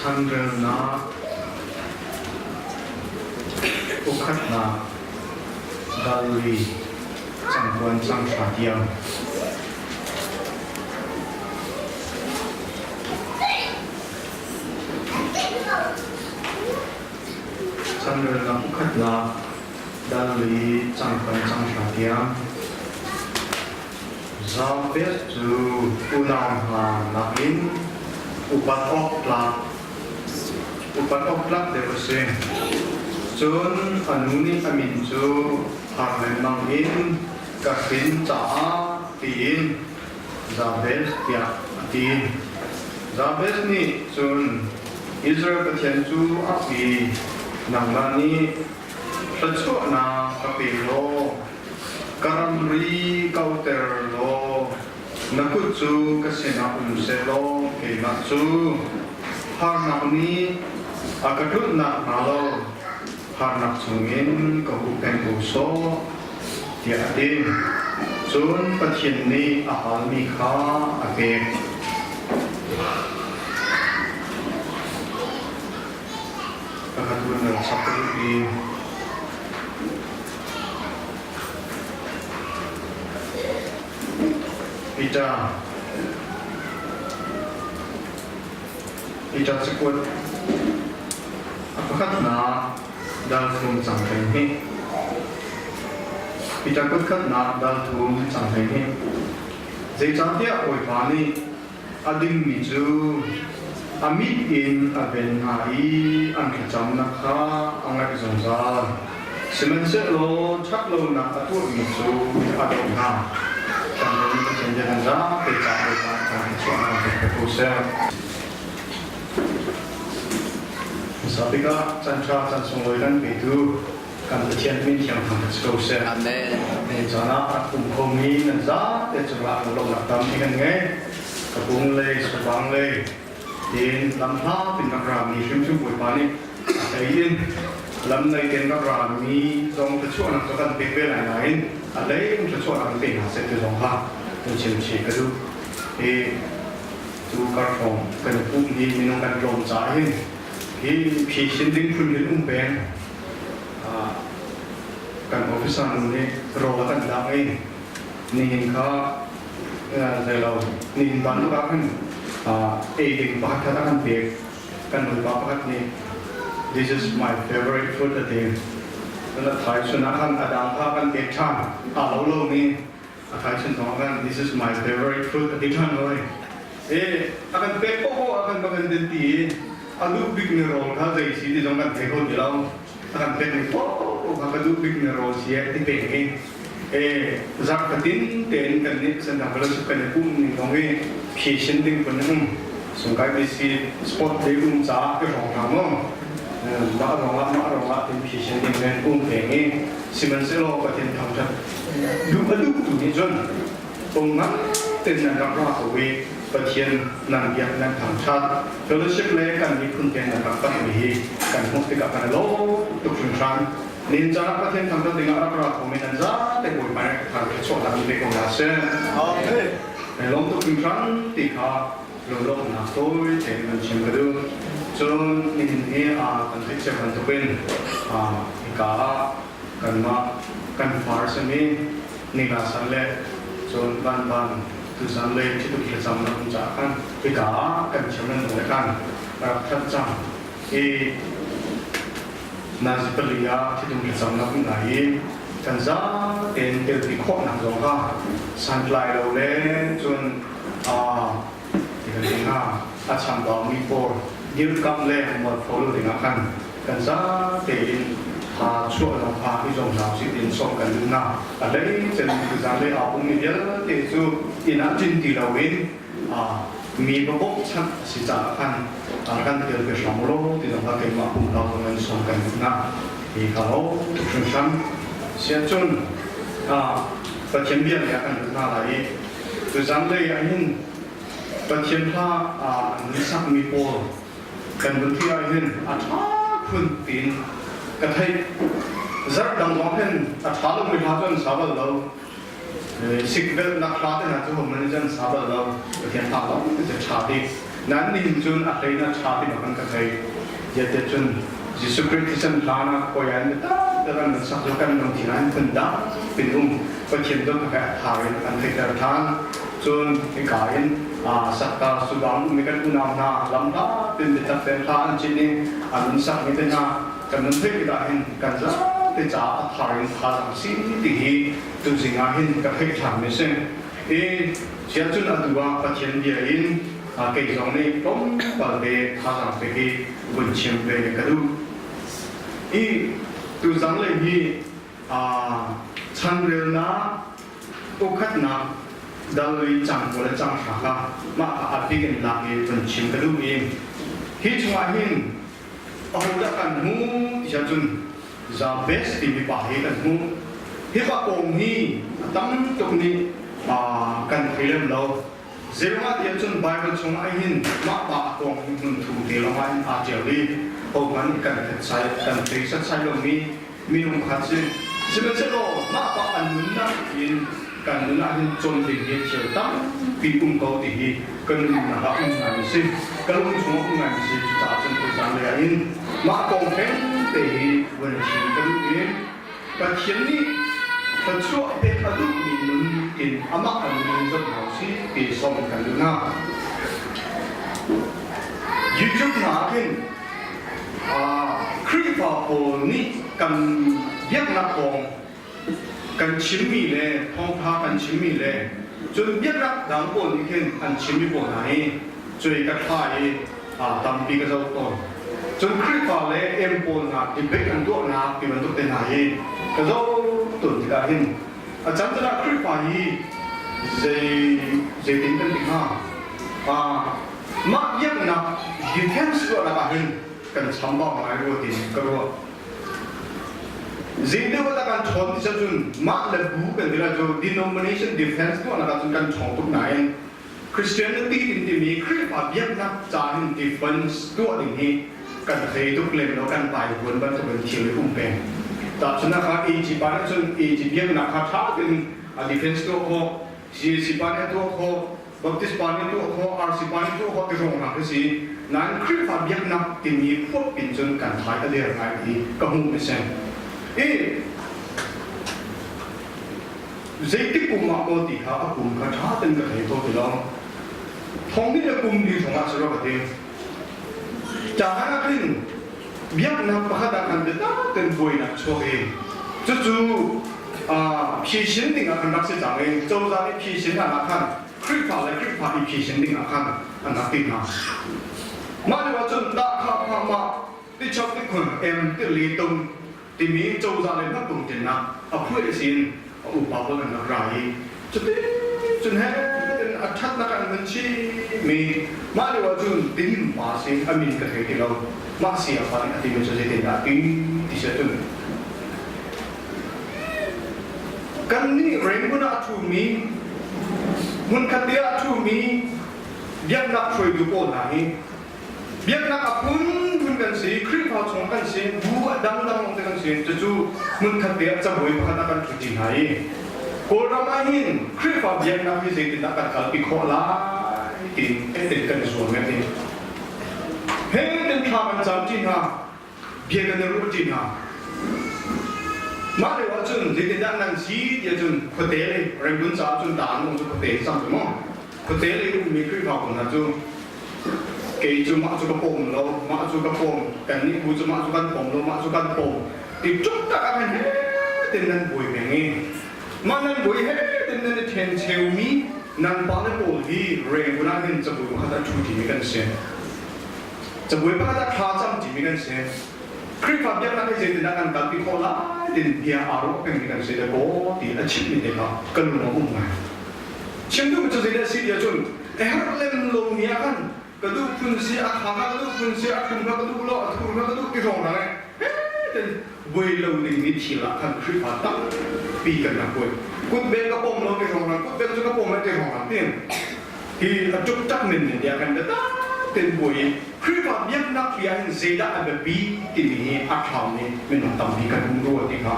Chanrelnak Ukhatnak Galili cangkuan canghra tiang. Chanrelnak ukhatnak Galili cangkuan canghra tiang. Zaangpek cu unau hna nakin upat awk tlak upat awk tlak deuh a si. Cun a nu nih a min cu har lengmang in ka hrin caah tiin Jabez tiah a ti. Jabez nih cun Israel Pathian cu a pi, nangmah nih thluachuahnak ka pe law Ka ramri kauter law na kut cu ka sinah um sehlaw keimah cu harnak nih a ka tlunh nakhnga lo harnak chungin ka huhphenh ko sawh, tiah a ti. Cun Pathian nih a halmi kha a pek. Pakhat hun nan sak rih i Peter Peter cakuat a pakhatnak dal thum cang 12. Peter kutkhatnak dal thum cang 12. Zeicahtiah Bawipa nih A dingmi cu a mit in a ven hna i an thlacamnak kha a ngaih zungzal. Sihmanhsehlaw ṭhatlonak a tuahmi cu a doh hna. Kan ram Pathian bia kan zapi caah Bawipa kan chuahnak pe ko seh. Hmasa bik ah caan ṭha caan sunglawi kan petu kan Pathian min thiang thangṭhat si ko seh. Amen. Ni caan ah rak um khomi nan zate cungah lunglawmhnak tampi kan ngei. Kabung lei, Sabang lei, tiin lamhla pin rak rami hrimhrim Bawipa nih a hlei in lam nei ten rak rami zong thluachuahnak cu kan pek ve lai nain a hlei in thluachuahnak kan pe hna seh ti zong kha kan chim chih ka duh. Hi cu karhrawng kan i pumh hi minung kan tlawm caah hin hi phisin ding phun hin um peng kan officer nu nih rawl a kan lak i nihin kha zeilo nihin bantuk ah khan ei ding pakhat khat a kan pek. Kan nupa pakhat nih this is my favorite food a ti. Cun a thaicun ah khan a dang kha kan pek ṭhan. Aa lo lomi a thaicun zong ah khan this is my favorite food a ti ṭhan hoi. E a kan pek poah a kan va kan din ti i a duh bikmi rawl kha zei si ti zong kan thei kho ti lo. A kan pekmi poah kha ka duh bikmi rawl si ti pek i e zarh fatin tein kan nih Santa Fellowship kan i pum ning zong hi phisin ding phun um sungkai BC sport day um caah i hrawng hna maw mah ruangah mah ruangah tin phisin ding men um peng i sihmanhsehlaw Pathian thangṭhat duh a duh tu nih cun Kum ngan tein nan rak ra ko i Pathian nan biak nan thangṭhat. Fellowship le kan miphun te nan rak tammi hi kan hmuh tikah kan i lawm tuk hringhran. Nihin caan ah Pathian thangṭhat dingah rak ra khomi nan zate Bawipa nih thangṭhat in pe ko hna seh. Amen. Kan i lawm tuk hringhran ti kha lunglawmhnak tawi tein kan chim ka duh. Cun nihin hi kan theih cia bantukin hika ah kanmah kan far simi Ningla san le cun vanvan tuzan lei thituk thlacamnak um caah khan hika ah kan chairman zong le khan rak thanh cang i nazi pali ah thitum thlacamnak um lai i kan zatein telpi khawhnak zong kha santlai lo le cun ti kan ti hnga a chambaumi pawl dirkamh le mualpho lo dingah khan kan zatein tha chuah zong kha i zuam hna usih tiin sawm kan duh hna. A hlei cem tuzan le aa pummi vialte cu inn ah ṭin ti loin mi va bawmhchanh a si caah khan kan tel ve hram law ti zong kha keimah pumpak zong in sawm kan duh hna. Hi ka lo tuk hringhran. Siahcun Pathian bia lei ah kan lut hna lai i tuzan lei ah hin Pathian hla an sakmi pawl kan vun ti ahhin a ṭha khun tiin ka theih. Zarh dang zong hin a ṭha lomi hla cu an sa bal lo. Sikvelhnak hla te hna cu hohmanh nih cun an sa bal lo. Pathian hla lawng te cu ṭha bik. Nan nihin cun a hlei in a ṭha ti bak an ka thei. Ziate cun Jesuh Khrih thisen hlan ah kawi an biatak an sak cu kan lungthin ah phun dang pin um Pathian dawtnak he a thar in an theihter ṭhan. Cun hika in sakta subang ummi kan unau hna lamhla pin biatak tein hla an cin i an nun sakmi te hna kan nun theih tikah hin kan zapi caah a thar in thazaang si ti hi tuzing ah hin ka theih ṭhanmi a si. I sia cun atu ah Pathian bia in kei zong nih tlawmpal te thazaang pek i vun chim ve ka duh. I tuzanglei hi chanrelnak ukhatnak dal i cang pawl le cang hra kha mah kha a bik in lak i vun chim ka duh i hi chungah hin ahodah kan hmu ti ahcun Jabez timi pa hi kan hmuh. Hi pa kong hi a tam tuk nih kan thei lem lo. Zeruangah ti ahcun Bible chungah hin mah pa a kong hi hmun thum te lawngah hin aa ṭial i hohmanh kan thetsai kan thei setsai lomi minung kha si. Sihmanhsehlaw mah pa an nunnak in kan nun ah hin cawn ding hi thil tampi um ko ti hi ka nunnak ah um ngai si. Ka lung chungah um ngai si. Cucaah cun tuzaan lei ah hin mah kong theng te hi vun chim ka duh i Pathian nih thluachuah pek a duhmi nun in amah a nun in zoh hna usih ti sawm kan duh hna. YouTube hna ah khin Khrihfa pawl nih kan biaknak kong kan chimmi le thawngṭha kan chimmi le cun biaknak dang pawl nih khin an chimmi pawl hna hi cuai ka thla i tampi ka zoh tawn. Cun Khrihfa le em pawl hna debate an tuahnak ti bantuk te hna hi ka zoh tawn tikah hin a can can ah Khrihfa hi zei zeitin kan ti hnga? Mah biaknak defense tuahnak ah hin kan chambau ngai rua tiin ka ruah. Zeideuh ah kan ṭhawn ti cun mah le bu kan ti lai cu denomination defense tuahnak ah cun kan ṭhawng tuk nain Christianity in timi Khrihfa biaknak ca hin defense tuah ding hi kan thei tuk lem lo kan vaivuan bantuk in thil um peng. Tahchunhnak ah AG pa nih cun AG biaknak kha ṭha tein a defense tuah khawh, CAC pa nih a tuah khawh, Baptist pa nih tuah khawh, RC pa nih tuah khawh ti hrawng hna khi si. Nain Khrihfa biaknak timi phuah pin cun kan thai a der ngai ti ka hmuh mi si. I zeitik kum ah maw ti kha a kum kha ṭha ten ka thei kho ti lo. Thong ni le kum li zong ah si rua ka ti. Cahan ah khin biaknak pakhat ah kan biatak ten buainak chuak i cucu phisin ding ah kan rak si cang i cozah nih phisin ah khan Khrihfa le Khrihfa i phisin ding ah khan an rak ti hna. Mah lio ah cun dah kha pha ma ti chok ti khun em ti li tung timi cozah le hmatung tinnak a phuai sin a upa pawl an rak ra i cuti cun he tin a ṭhatnak an hun chimmi mah lio ah cun tinim pa sin a min ka thei ti lo mah si a fa nih a timi cu zeitindah ti ti si cun kannih Rangoon ah a ṭhumi hmunkhat te ah a ṭhumi biaknak hruaitu pawl hna hi Biaknak a phunphun kan si, Khrihfa chung kan si, bu a dangdang lawngte kan si. Cucu hmunkhat te ah cabuai pakhat ah kan ṭhuṭi hna i Kawlram ah hin Khrihfa biaknak hi zeitindah kan kalpi khawh lai tiin tin kan i zuam men hi. He tin thla kan camṭi hna, bia kan i ruahṭi hna. Mah lio ahcun zeitindah nan si ti ahcun khuate lei Rangoon caah cun ta an um cu khuate cang cu maw? Khuate lei ummi Khrihfa pawl hna cu kei cu mah cu ka pawm lo, mah cu ka pawm, kannih bu cu mah cu kan pawm lo, mah cu kan pawm ti tuk tak ah khan he tin nan buai peng i mah nan buai he tin nan i ṭhen cheumi nan pale pawl hi Rangoon ah hin cabuai pakhat ah ṭhu ṭimi kan si. Cabuai pakhat ah thla cam ṭimi kan si. Khrihfa biaknak hi zeitindah kan kalpi khawh lai tin bia aa ruah pengmi kan si le kaw ti a chimmi te kha ka lung a um ngai. Chim duhmi cu zeidah a si ti ahcun a herh lem lomi ah khan ka duh phun si a kha ka duh phun si a thlum kha ka duh lo a thur kha ka duh ti hrawng hna le ten buai lo dingmi thil ah khan Khrihfa tampi kan rak buai. Kutbeng ka pom lo ti hrawng hna kutbeng cu ka pom lai ti hrawng hna ti hi a tuk tak men men tiah kan biatak ten buai i Khrihfa biaknak pi ah hin zeidah a biapi timi hi a ṭhaumi minung tampi kan um rua ti kha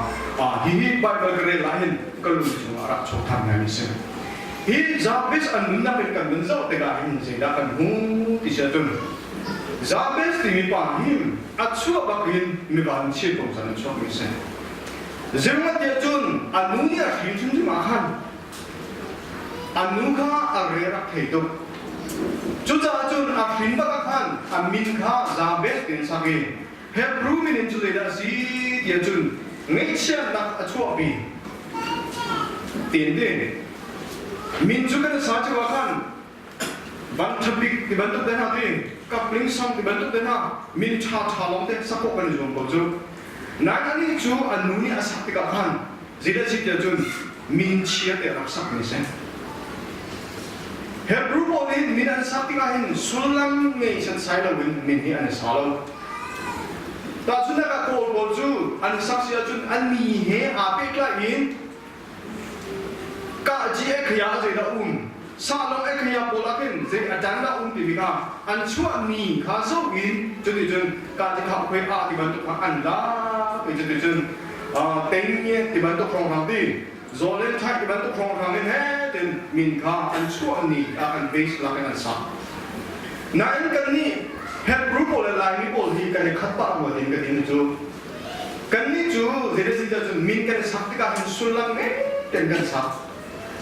hihi Bible ka rel ah hin ka lung chungah rak chuak than ngaimi si. Hi Jabez an nunnak in kan nun zoh tikah hin zeidah kan hmu ti si ahcun Jabez timi pa hi a chuah bak in mivan chia kong can an chuakmi a si. Zeruah tiah cun a nu nih a hrin hrimhrim ah khan a nu kha a re rak thei tuk. Cucaah cun a hrin bak ah khan a min kha Jabez tiin sak i Hebrew min in cu zeidah a si tiah cun ngaihchiatnak a chuahpi tiin ti. Min cu kan sa cio ah khan van ṭhabik ti bantuk te hna ti kapling sang ti bantuk te hna min ṭha ṭha lawng te sak khawh kan i zuam ko cu. Nain anih cu a nu nih a sak tikah khan zeidah a si tiah cun min chia te rak sakmi a si. Hebrew pawl nih min an sak tikah hin sullam ngei setsai loin min hi an i sa lo. Tahchunhnak ah Kawl pawl cu an sak si ahcun an mi he aa pehtlai in kahci e khaya zeidah um sahlong e khaya pawl ah khin zei a ṭan dah um timi kha an chuahmi kha zoh in cuticun kahci kha khuai a ti bantuk kha an lak i cuticun teng ti bantuk hrawnghrang ti zawlen ṭhai ti bantuk hrawnghrang in he tin min kha an chuahni ah an base lak in an sak. Nain kannih Hebrew pawl le Laimi pawl hi kan i khat pah rua ding ka ti cu kannih cu zeidah cun min kan i sak tikah hin sullam ngei tein kan sak.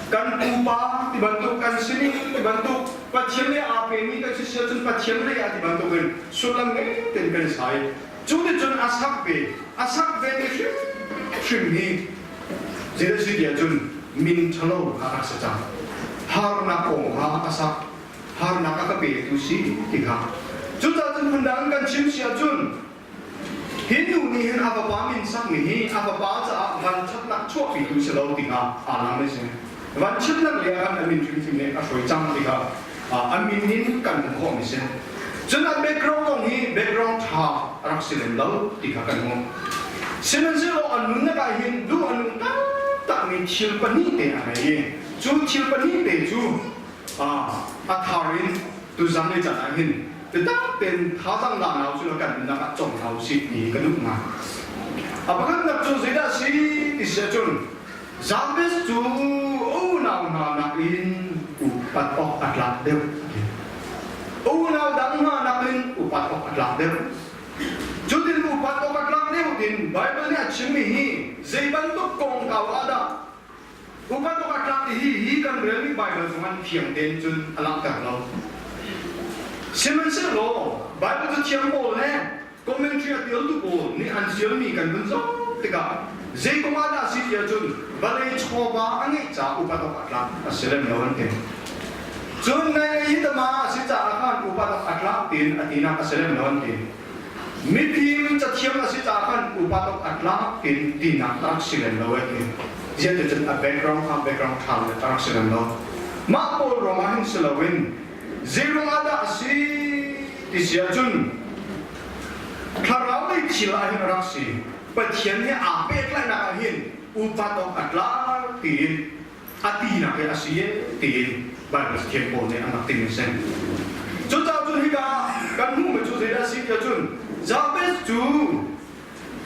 Kan pupa ti bantuk kan sining ti bantuk Pathian lei aa pemi kan si sia cun Pathian lei ah ti bantuk in sullam ngei tein kan i sai. Cu ti cun a sak ve a sak ve mi hrim hrim hi zeidah si tiah cun min ṭhalo kha a rak si cang. Harnak kong kha a sak. Harnak a ka petu si ti kha. Cucaah cun phundang kan chim si ahcun hi nu nih hin a vapa min sakmi hi a vapa caah vanṭhatnak chuahpitu si lo ti kha aa lang a si. Vanchiatnak lei ah khan a min hrimhrim nih a hruai cang ti kha a min in kan hmuh khawhmi si. Cun a background kong hi background ṭha a rak si lem lo ti kha kan hmuh. Sihmanhsehlaw a nunnak ah hin duh a nung taktakmi thil pahnih te a ngei i cu thil pahnih te cu a thar in tuzan ni caan ah hin biatak tein thazaang la nau cu kan nunnak ah cong hna usih ti ka duh ngai. A pakhatnak cu zeidah a si ti si ahcun Jabez cu unau hna nakin upat awk a tlak deuh. Unau dang hna nakin upat awk a tlak deuh. Cutin upat awk a tlak deuh tin Baibal nih a chimmi hi zei bantuk kongkau ah dah upat awk a tlak ti hi hi kan relmi Baibal zong an fiang tein cun a langhter lo. Sihmanhsehlaw Baibal cu thiang pawl le commentary a tialtu pawl nih an zialmi kan vun zoh tikah zei kong ah dah si ti ahcun vawlei chawva a ngeih caah upat awk a tlak a si lem lo an ti. Cun ngai hi tama a si caah khan upat awk a tlak tiin a tinak a si lem lo an ti. Mifim cathiam a si caah khan upat awk a tlak tiin tinak a rak si lem lo an ti. Ziah cun a background kha background ṭha le a rak si lem lo. Mah pawl ruangah hin si loin Zeiruang ah dah a si ti si ahcun thlarau lei thil ah hin a rak si. Pathian he aa pehtlaihnak ah hin upat awk a tlak tiin a tinak hi a si tiin Bible cathiang pawl nih an rak timi a si. Cucaah cun hika kan hmuhmi cu zeidah a si tiah cun Jabez cu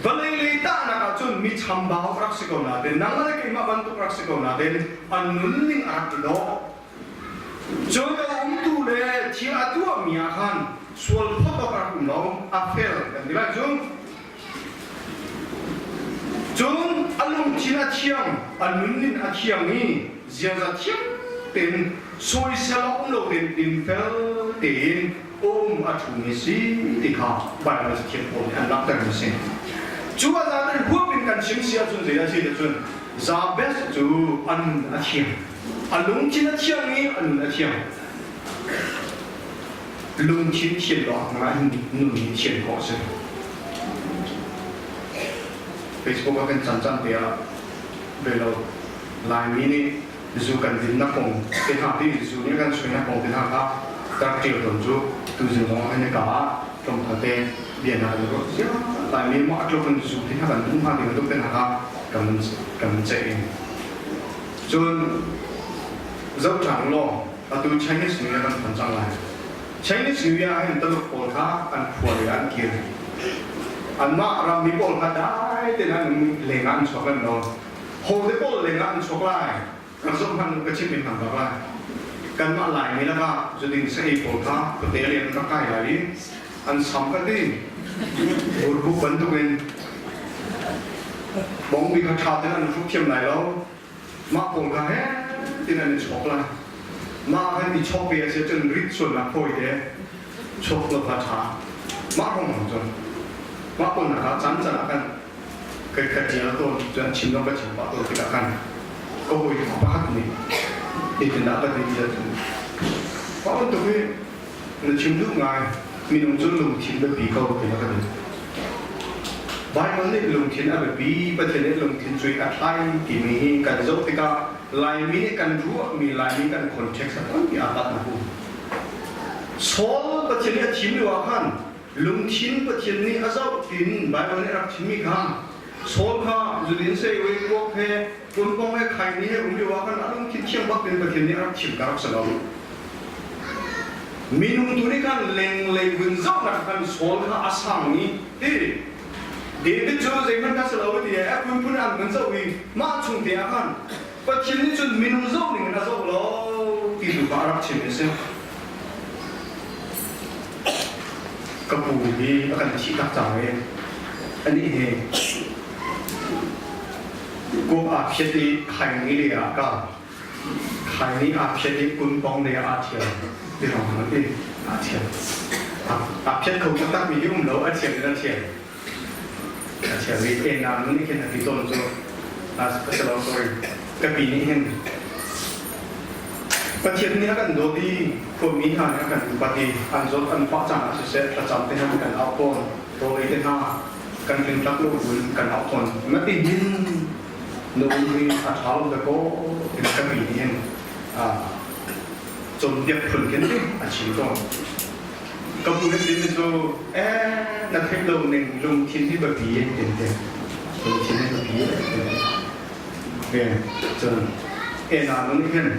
vawlei lei tahnak ah cun mi chambau a rak si ko nain nangmah le keimah bantuk rak si ko nain a nunning a rak i dawh. Cun a umtu le thil a tuahmi ah khan sual phawt awk a rak um lo, a fel kan ti lai cu. Cun a lungthin a thiang, a nunning a thiang i ziaza thiang tein sawisel a um lo tein dinfel tein um a ṭhumi si ti kha Baibal cathiang pawl nih an langhtermi a si. Cu a zaten huap in kan chim si ahcun zei a si ti cun Jabez cu a nun a thiang. A lungthin a thiang i a nun a thiang. Lungthin thian lo ah nun hi thian khawh a si. Facebook ah kan chan chan te ah velo Laimi nih zu kan dinnak kong te hna ti zu nih kan suainak kong te hna kha rak ṭial tawn cu tuzing zong ah hin ka ah tlawmpal te bia hna kan ruah cia Laimi mah a tluk in zu te hna kan duh hnga ti bantuk te hna kha kan kan ceih in Cun zoh ṭhan law atu Chinese New Year kan phan cang lai. Chinese New Year ah hin Taluk pawl kha an khua lei ah an kir. Anmah rammi pawl kha dai tein an um lengah an chuak lem lo. Ho te pawl lengah an chuak lai. Rak zoh hmanh ka chim in hmang bak lai. Kanmah Laimi lakah zuding sa-ei pawl kha khuate lian rak kai lai i an sam ka ti. Burbuk bantukin bongbi kha ṭha tein an hruk thiam lai lo. Mah pawl kha he tin an i chawk lai. Mah khan i chawk ve a si ahcun rit sualnak fawi te chawk lo kha ṭha. Mah hrawng hrawng cun mah pawl nak ah caan caan ah khan ka ka ṭial tawn cun chim zong ka chim pah tawn tikah khan ka hawi pakhat nih zeitindah ka ti ti ahcun mah bantuk hi na chim duh ngai minung cu lungthin biapi ko ti a ka ti. Baibal nih lungthin a biapi, Pathian nih lungthin cui a thlai timi hi kan zoh tikah Laimi nih kan ruahmi Laimi kan context a tampi aa hlat na hu. Saul Pathian nih a thim lio ah khan lungthin Pathian nih a zoh tiin Baibal nih a rak chimmi kha Saul kha zudin sei kuak he kunpong he khaini he um lio ah khan a lungthin thiang bak in Pathian nih a rak chim ka rak si lo. Minung tu nih khan lenglei vun zohnak khan Saul kha a sang i ti David cu zeihmanh kha si lo ti a phunphun an vun zoh i mah chung te ah khan Pathian nih cun minung zoh ning in a zoh lo ti tu kha a rak chim a si. Ka pu hi a kan thih tak cang i anih hi kuak aa phiat i khaini le ah ka khaini aa phiat i kunpong le aa thial ti rong an ti aa thial aa phiat kho taktak mi hi um lo a thial in a thial a thial i enam nih khin a ti tawn cu a si lo sorry ka pi nih hin Pathian nih a kan dawt i khuami hna nih a kan upat i an zawt an fah caan ah siseh thlacam te hna kan au tawn rawlei te hna kan tlingtlak lo buin kan au tawn na ti hin na um hi a ṭha lo dakaw ti ka pi nih hin cawnpiak phun khin a chim tawn ka pu nih tin cu eh na theih lo ning lungthin hi biapi tin te lungthin hi biapi Cun ena nun hin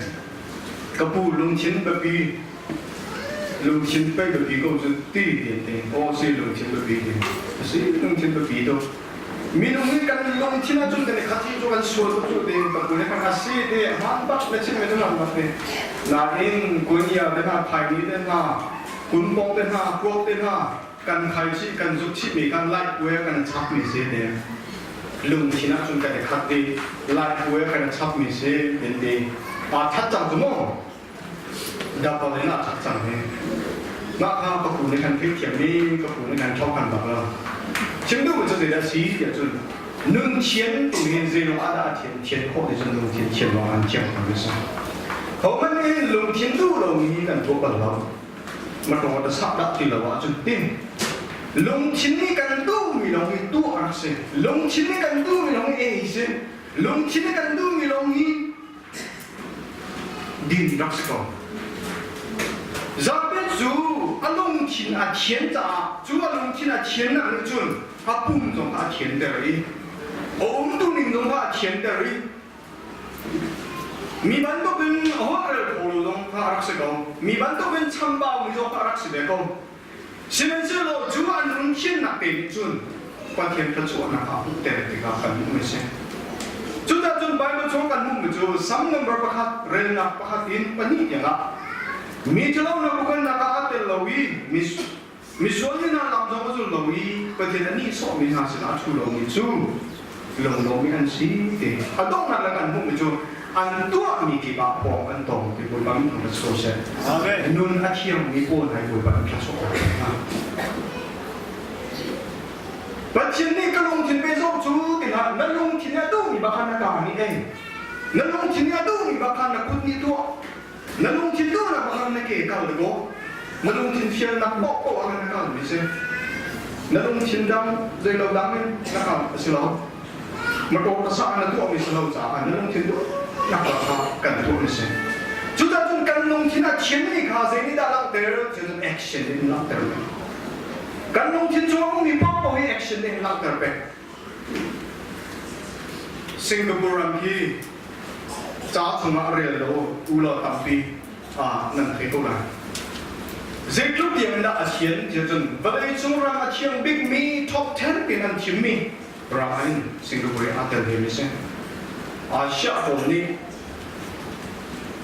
ka pu lungthin biapi lungthin pei biapi ko cu ti ti te aw si lungthin biapi ti si lungthin biapi to minung hi kan lungthin ahcun kan i khat hi cu kan sual tuk cu te ka pu nih kan asi te hman bak na chim mi hman bak te nain kunia te hna phaini te hna kunpong te hna kuak te hna kan khai chih kan zuk chih mi kan lai kue kan chap mi si te lungthin ahcun kan i khat i lai kue kan chap mi si tin ti aa that cang cu mu double in aa that cang hi mah kha ka pu nih kan theih thiam mi ka pu nih kan thawk kan bak lo chim duh mi cu zeidah si tiah cun nun thian tu hi zeilung ah dah a thian thian khawh ti cun lungthin thian lawng an thiam kho mi si ho man nih lungthin duh lo mi kan tuah bal lo Mataw ta sak dah ti lo ahcun tin lungthin nih kan duhmi lawng hi tuah a rak si. Lungthin nih kan duhmi lawng hi ei si. Lungthin nih kan duhmi lawng hi din rak si ko. Zapi cu a lungthin a thian caah cu a lungthin a thiannak nih cun a pum zong kha a thianter i a umtu ning zong kha a thianter i Mi bantukin holhrel kho lo zong kha a rak si ko. Mi bantukin chambaumi zong kha a rak si ve ko. Sihmanhsehlaw cu an lungthinnak te nih cun Pathian thluachuahnak ah hmuhter tikah kan hmuhmi a si. Cucaah cun Baibal chung kan hmuhmi cu Sam number pakhat relnak pakhat in pahnih tiangah mi ṭhalo na bukannak ah aa tel lo i misual mi hna lam zong a zul lo i Pathian a nihsawhmi hna sinah a ṭhu lomi cu lunglawmmi an si ti a donghnak le kan hmuhmi cu an tuahmi kip ah pawng an tong ti Bawipa min thangṭhat ko seh. Amen. Nun a thiangmi pawl hna Bawipa in thluachuah hna. Pathian nih ka lungthin pe zong cu tikah na lungthin a duhmi bak kha na kaa nih ei. Na lungthin a duhmi bak kha na kut nih tuah. Na lungthin duhnak bak kha na ke kal dakaw. Na lungthin fialnak paohpaoh ah na kal mi si. Na lungthin dang zeilo dang in na kal a si lo. Motor ka sa na tuahmi si lo caah na lungthin duhnak kha kan tuah mi si. Cucaah cun kan lungthin a thianmi kha zei nih dah langhter? Cucun action in langhter peng. Kan lungthin cu a ummi paohpaoh hi action in langhter peng. Singapore ram hi ca chungah rel lo u law tampi nan thei ko lai. Zeitluk tiang in dah a thian tiah cun vawleicung ram a thiang bikmi top 10 pin an thimmi ram in Singapore i aa tel ve mi si. Asia pawl nih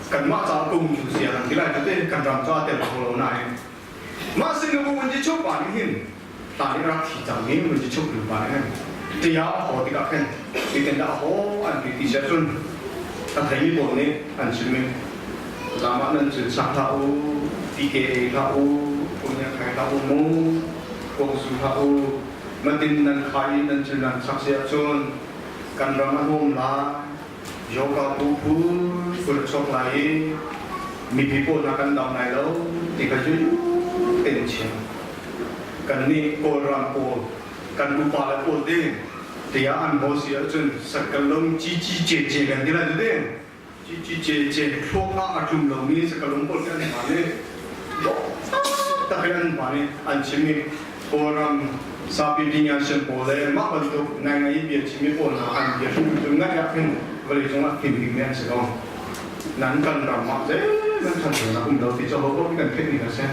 Kanmah caah kum cu sia kan ti lai cu te kan ram cu aa tel kho lo nain mah Singapore Vunci pa nih hin ta nih rak thi cang mi Vunci chuk nu pa nih hin tia a haw tikah khin titin dah a haw an ti ti sia cun a theimi pawl nih an chim mi zamah nan cun sak hlah u PKA hlah u punya khai hlah u mu kuak zu hlah u matin nan khai i nan cun nan sak si ahcun kan ram a hnawm lai yoga bu phun phun a chuak lai i mipi pawl hna kan dam lai lo ti kha cu ten chim kannih Kawlram pawl kan upa le pawl ding tiah an haw si ahcun sakalung ci ci ce ce kan ti lai cu ding ci ci ce ce thluak ah a tlum lomi sakalung pawl khi an hman i tak in an hman i an chim i Kawlram sapi pinyanshin pawl le mah bantuk naingai bia chimmi pawl hna an bia hrim cu ngaih ah khin vawleicung ah him dingmi an si ko. Nan kan ram ah zeihmanh ṭhanchonak um lo ti cu hopaoh nih kan theih ning a si.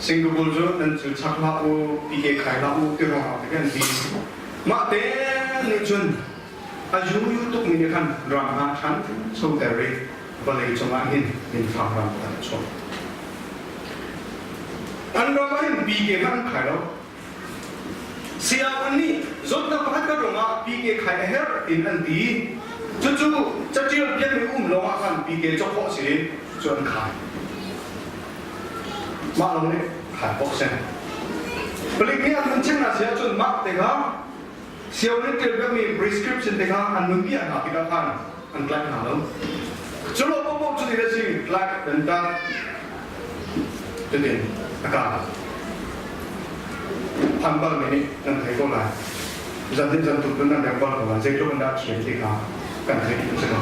Singapore cu nan cu chak hlah u, PK khai hlah u ti ruangah te kan ti. Mah te nih cun a yu tukmi nih khan ram hna ṭhan choter i vawleicung ah hin minfak ram kan chuak. An ram ah hin PK kha an khai lo. Sianginn nih zawtnak pakhat khat ruangah PK khai a herh in an ti. Cucu catial piakmi um lawngah khan PK cawk khawh a si cu an khai. Mah lawng nih khai khawh a si. Palik nih an hun chim hna si ahcun mah te kha sianginn ṭial piakmi prescription te kha an nun piah hna tikah khan an tlaih hna lo. Cu lo paohpaoh cu ti a si tlaih an tat cutin a kah. Phan bal mi nih nan thei ko lai. Zan din zan tuk nan rem bal ko lai. Zeitluk in dah thiam ti kha kan theih a si ko.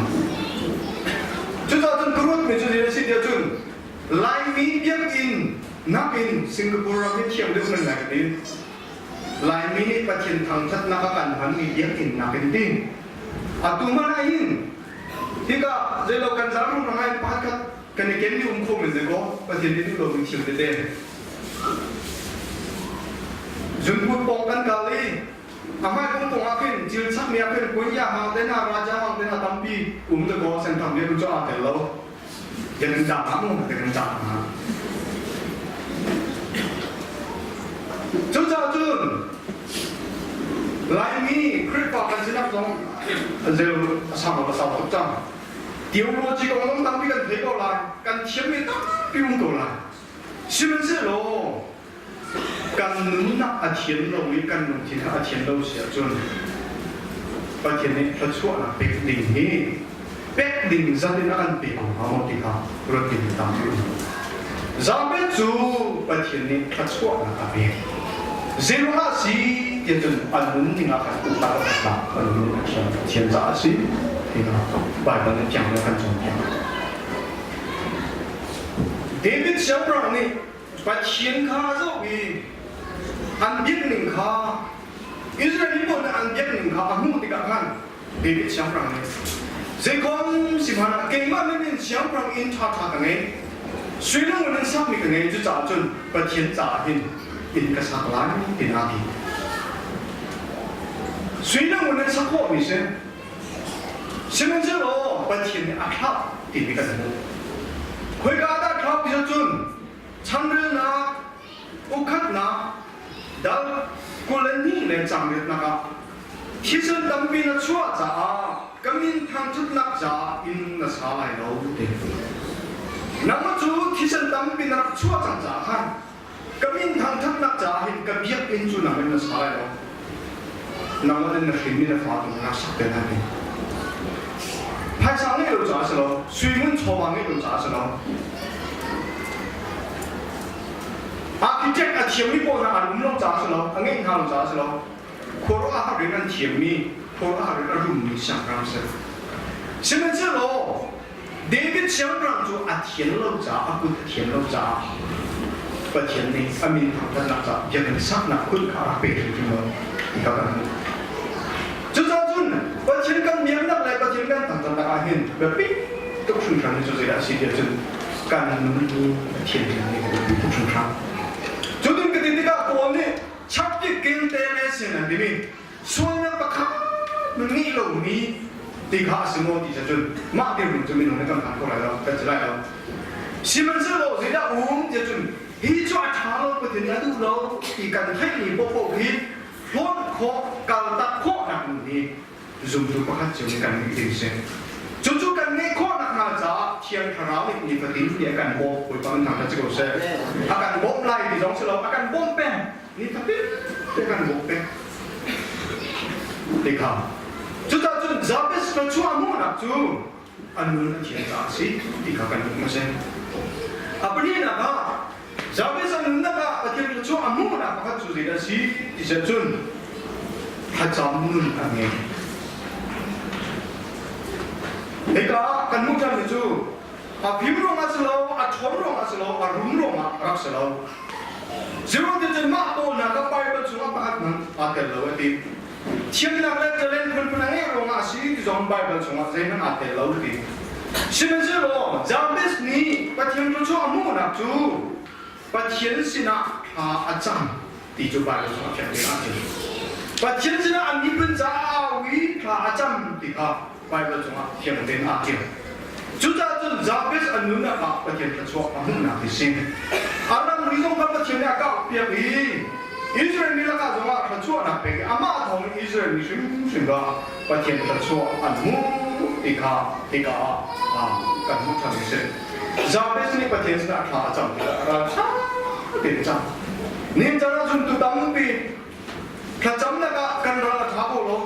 Cucaah cun ka ruat mi cu ti a si tiah cun Laimi biakinn nakin Singapore ram hi thiam deuh nan lai ka ti. Laimi nih Pathian thangṭhatnak a kan hmanmi biakinn nakin ti. Atu hmanh ah hin hika zeilo kan zarum rangai pakhat khat kan i ken mi um kho men de kaw Pathian nih duh lomi thil tete. Zunput pawng kan kal i a hmai kong pawng ah khin cil chakmi ah khin kunya hang te hna raja hang te hna tampi um de kaw senthang bia cu aa tel lo. Kan ca ah mu kan ca ah. Cucaah cun Laimi Khrihfa kan sinak zong zel a sang a sau tuk cang. Theology kong zong tampi kan thei ko lai, kan thiammi tampi um ko lai. Sihmanhsehlaw kan nunnak a thian lo i kan lungthin a thian lo si ahcun Pathian nih thluachuahnak pek ding hi pek ding zat in a kan pe ko hnga maw ti kha ruat ding tampi um. Jabez cu Pathian nih thluachuahnak a pek. Zeiruangah a si tiah cun a nun ning ah khan upat a tlak a nun a thiam thiam caah a si ti kha Baibal nih fiang in a kan cawnpiak. David siangpahrang nih Pathian kha a zoh i an biakning kha Israel mi pawl nih an biakning kha a hmuh tikah khan David siangpahrang nih zeikom sihmanh ah keimah min in siangpahrang inn ṭhaṭha ka ngei sui le ngun in sakmi ka ngei cucaah cun Pathian caah hin inn ka sak lai ti naa ti. Sui le ngun in sak khawhmi si Sihmanhsehlaw Pathian nih a thlauh timi kan hmuh. Khoika ah dah thlauh ti cun changrelnak, ukhatnak, dal 22 le cangriatnak ah thisen tampi na chuah caah ka min thangṭhatnak caah inn na sa lai lo ti. Nangmah cu thisen tampi na rak chuah cang caah khan ka min thangṭhatnak caah hin ka biakinn cu nang in na sa lai lo. Nangmah in na hrinmi na fa tu na sak te hna hi. Phaisa ngeih lo caah si lo, sui ngun chawva ngeih lo caah si lo. Architect a thiammi pawl hna an um lo caah si lo, a ngeih hna lo caah si lo. Khuaruah a har in an thiammi, khuaruah a har in a rummi siangpahrang si. Sihmanhsehlaw David siangpahrang cu a thian lo caah a kut a thian lo caah Pathian nih a min thangṭhatnak caah biakinn saknak kut kha a rak pe hrimhrim lo ti kha kan hmuh. Cucaah cun Pathian kan biaknak le Pathian kan thangṭhatnak ah hin biapi tuk hringhran cu zeidah a si tiah cun kan nun hi a thianhlim ni kan biapi tuk hringhran. Cutin ka ti tikah Paul nih chapti kel te le sin an timi sualnak pakhat ngeih lomi. Ti kha a si maw ti cun mah dirhmun cu minung nih kan phan kho lai lo, kan si lai lo. Sihmanhsehlaw zeidah um ti cun hi cu a ṭha lo, Pathian nih a duh lo ti kan theihmi paohpaoh hi hlawt khawh, kaltak khawhnak nun hi zumtu pakhat cio nih kan ngeih ding si. Cucu kan ngeih khawhnak hnga caah Thiang Thlarau nih nifatin nih a kan bawmh. Bawipa min thangṭhat si ko seh. A kan bawmh lai ti zong si lo, a kan bawmh peng. Nifatin te kan bawmh peng. Ti kha. Cucaah cun Jabez thluachuah hmuhnak cu a nun a thian caah a si ti kha kan hmuh a si. A pahnihnak ah Jabez a nunnak ah Pathian thluachuah a hmuhnak pakhat cu zeidah a si ti cun thlacam nun a ngei. Hika ah kan hmuh ṭhanmi cu a fim ruangah si lo, a ṭhawn ruangah si lo, a rum ruangah a rak si lo. Zero ti cun mah pawl hna kha Bible chungah pakhat hmanh aa tel lo a ti. Thiamnak le talent phunphun a ngeih ruangah a si ti zong Bible chungah zeihmanh aa tel lo ti. Sihmanhsehlaw Jabez nih Pathian thluachuah a hmuhnak cu Pathian sinah thla a cam ti cu Bible chungah fiang tein aa ṭial. Pathian sinah an miphun caah a au i thla a cam ti kha Bible chungah fiang tein aa ṭial. Cucaah cun Jabez a nunnak ah Pathian thluachuah a hmuhnak hi si. A ramri zong kha Pathian nih a kauhpiak i Israel mi lakah zongah thluachuahnak pek i amah thawng in Israel mi hrimhrim kha Pathian thluachuah an hmuh ti kha hika ah kan hmuh ṭhan a si. Jabez nih Pathian sinah thla a cam tikah ralṭha tein a cam. Nihin caan ah zumtu tampi thlacamnak ah kan ral a ṭha ko lo.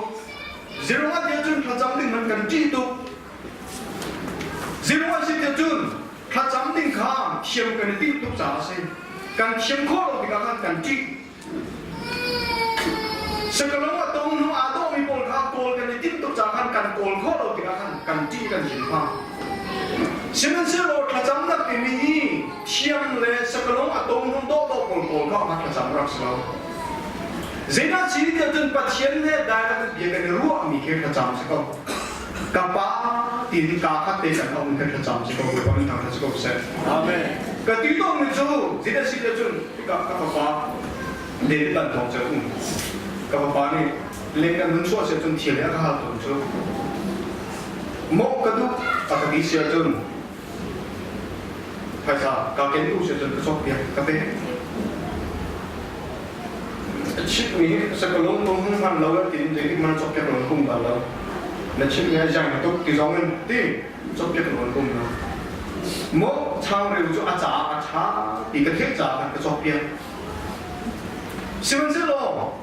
Zeruang ah cun thlacam ding man kan ṭih tuk. Zeruang ah si tiah cun thlacam ding kha thiam kan i timh tuk caah a si. Kan thiam khawh lo tikah khan kan ṭih. Sakalong a tong hnu aa dawhmi pawl kha kawl kan i timh tuk caah khan kan kawl khawh lo tikah khan kan ṭih kan thinphang. Sihmanhsehlaw thlacamnak timi hi thiam le sakalong a tong hnu dawhdawh pawl kawl kha a thlacam rak si lo. Zeidah si tiah cun Pathian he direct bia kan i ruahmi khi thlacam si ko. Ka pa tiin kaa khat te kan um khi thlacam si ko. Bawipa min thangṭhat si ko seh. Amen. Ka ti tawnmi cu zeidah si tiah cun hika ka fapa David ban thawng cu um. Ka fapa nih leng kan hun chuah sia cun thil he a ka hal tawn cu. Mawh ka duh a ka ti sia cun phaisa ka ken tu sia cun ka cawk piak ka pe. A chimmi sakalung tung hung hman lo tiin zeitik man cawk piak lo kum bal lo. Na chimmi a jang tuk ti zong in ti cawk piak lo kum lo. Mawh changreu cu a caah a ṭha ti ka theih caah khan ka cawk piak. Sihmanhsehlaw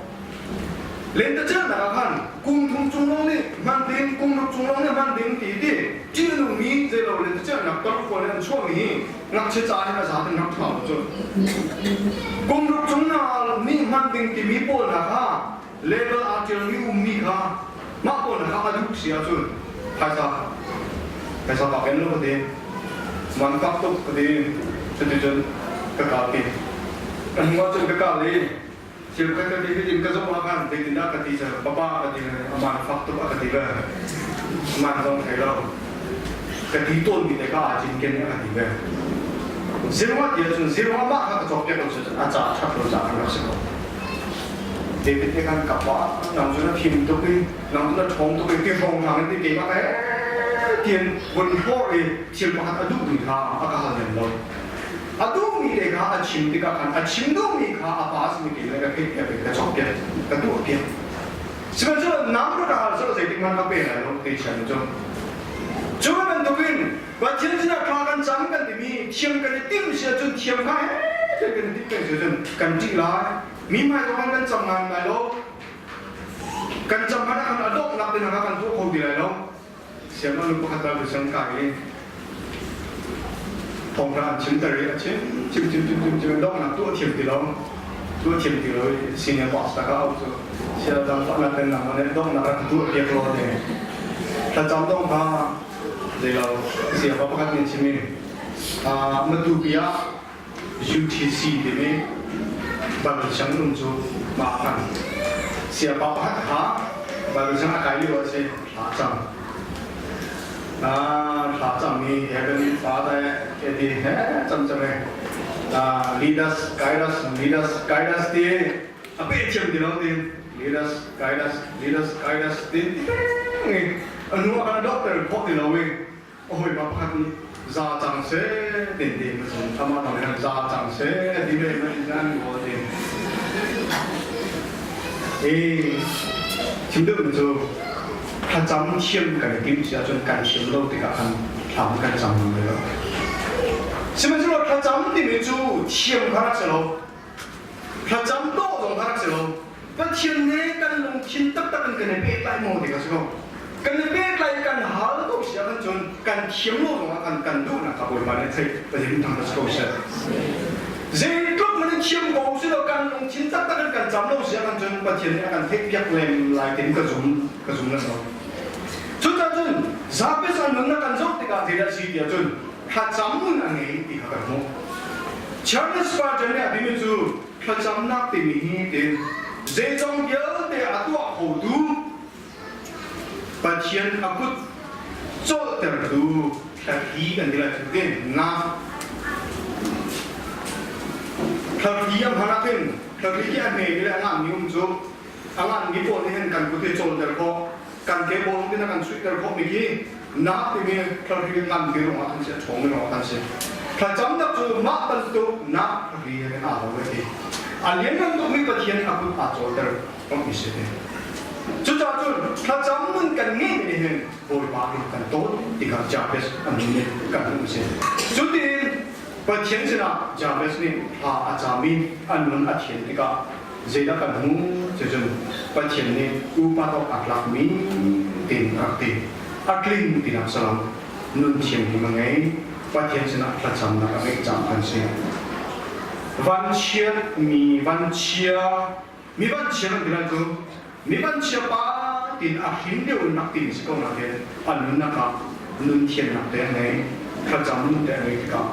lentecelhnak ah khan kum thum chung lawng nih hman ding, kum ruk chung lawng nih hman ding ti ti ṭihnungmi zeilo lentecelhnak tawlfual in an chuahmi hi ngakchia ca hin a za in rak ṭha lo cu. Kum ruk chung na nih hman ding timi pawl hna kha label aa ṭialmi ummi kha mah pawl hna kha a duh si ahcun phaisa phaisa ka ken lo ka ti man kak tuk ka ti cuticun ka kalpi ka hnu ahcun ka kal i thil khat ka ti hitin ka zoh ah khan zeitindah ka ti cu papa ka ti aman fak tuk a ka ti ve aman zong thei lo ka ti tawnmi te ka aa cinken a ka ti ve zirwa ti ahcun zirwa mah kha ka cawk piak lo cun a ca ṭhat lo ca kan rak si ko David nih khan ka pa nang cu na fim tuk i nang cu na ṭhawng tuk i ti hrawng hlang in ti keimah he tiin vun hlawr i thil pakhat a duhmi kha a ka hal lem lo a duhmi te kha a chim tikah khan a chim duhmi kha a pa simi ke le ka theih piak i ka cawk piak ka tuah piak sihmanhsehlaw nang rak ka hal selaw zeitik hmanh ka pe lai lo ti chian cu cu bantukin Pathian sinah thla kan cam kan timi thiam kan i timh si ahcun thiam kha he kan i timh peng si ahcun kan ṭih lai mi hmai zong kan cam ngai lai lo kan cam hmanh ah khan a donghnak te hna kan tuah kho ti lai lo sianginn nu pakhat ral biasang kai i thawngṭha an chimter i a chim chim chim chim chim chim donghnak tuah thiam ti lo tuah thiam ti lo i senior pastor ka au cu sia dang fahnak kan nang ne donghnak rak tuah piak lo te thlacam dong kha zeilo siangpa pakhat nih chim i Matupi ah UTC timi Bible sianginn um cu mah khan siangpa pakhat kha Bible sianginn a kai lio a si thla cam thla cam i Heavenly Father eti he cam cam e lead us guide us lead us guide us ti a pe thiam ti lo ti lead us guide us lead us guide us ti ti. A hnu ah khan a doctor khawh ti lo i a hawipa pakhat nih za cang seh ten te ma cun amah dang nih za cang seh ti ve ma in an aw te e chim deuh mi cu thlacam thiam kan i tim si ahcun kan thiam lo tikah khan thlam kan cam ngam lo. Sihmanhsehlaw thlacam timi cu thiam kha rak si lo, thlacam dawh zong kha rak si lo. Pathian he kan lungthin taktak in kan i pehtlai maw ti kha si ko. Kan i pehtlai kan hal ko si ahcun cun kan thiam lo zongah kan kan duhnak kha Bawipa nih theih Pathian thang si ko seh. Zeitluk man in thiam ko si lo, kan lungthin taktak in kan cam lo si ahcun cun Pathian nih a kan theihpiak lem lai tin ka zum ka zum na so. Cucaah cun Jabez a nun kan zoh tikah zeidah si tiah cun thlacam nun a ngei ti kha kan hmuh. Charles Spurgeon nih a timi cu thlacamnak timi hi tin zeizong vialte a tuah khotu Pathian a kut cawltertu thlarhi kan ti lai cu tin na thlarhi a hman ah khin thlarhi khi a hme mi le a ngan mi um cu a ngan mi pawl nih hin kan kut hi cawlter khawh, kan ke pawl tin a kan suihter khawh mi khi na timi thlarhi ngan mi ruangah kan si, a ṭhawng mi ruangah kan si. Thlacamnak cu mah bantuk na thlarhi he aa lo ti a lianngan tukmi Pathian a kut aa cawlter mi si te. Cucaah cun thlacam nun kan ngeih mi nih hin Bawipa in kan tawn ti kha Jabez an nun nih kan hmuh si. Cutin Pathian sinah Jabez nih thla a cam i a nun a thian tikah zeidah kan hmuh? Cucun Pathian nih upat awk aa tlakmi tin a rak ti. A tling tinak si lo. Nun thianghlim a ngei. Pathian sinah thlacamnak a ngeih cang kan si. Vanchiat mi vanchia mi vanchia kan ti lai cu mi vanchia pa tin a him deuh in rak timi si ko nakin a nunnak ah nun thiannak te a ngei, thlacam nun te a ngei tikah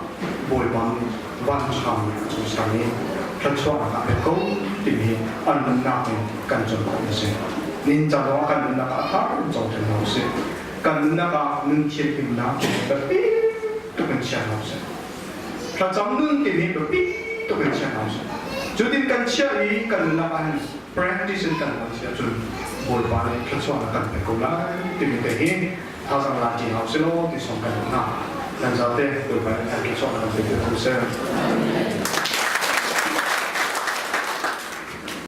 Bawipa nih vanchang nih a cung i thluachuahnak a pek ko timi a nunnak in kan cawn khawh a si. Nincang zongah kan nunnak ah a thar in cawng ṭhan hna usih. Kan nunnak ah nun thianhlimnak biapi tuk in chia hna usih. Thlacam nun timi biapi tuk in chia hna usih. Cutin kan chiah i kan nunnak ah hin practice in kan hman si ahcun Bawipa nih thluachuahnak kan pek ko lai timi te hi thazaang la ṭi hau silaw ti sawm kan duh hna. Nan zate Bawipa nih kan thluachuahnak kan pe ko seh.